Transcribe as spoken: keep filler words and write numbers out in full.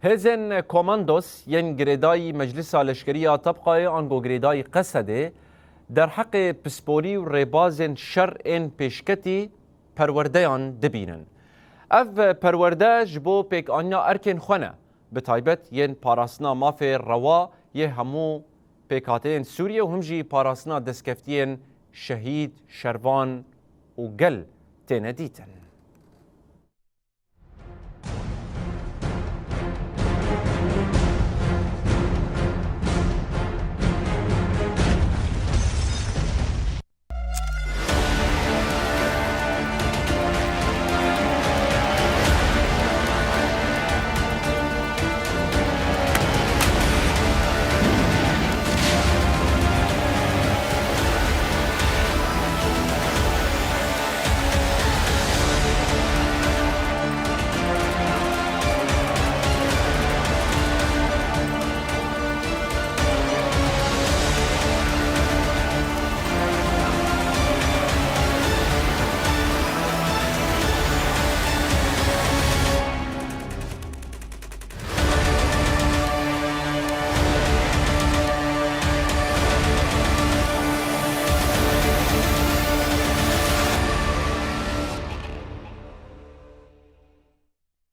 Hêzên komandos yên girêdayî Meclisa Leşkerî ya Tebqayê ango girêdayî Qesedê derheqê pisporî û rêbazên şer ên pêşketî perwerdeyan dibînin. Ev perwerde ji bo pêkaniya erkên xwe ne, bi taybet yên parastina mafê rewa yê hemû pêkhateyên Sûriye û him jî parastina destkeftiyên şehîd, şervan û gel têne dîtin.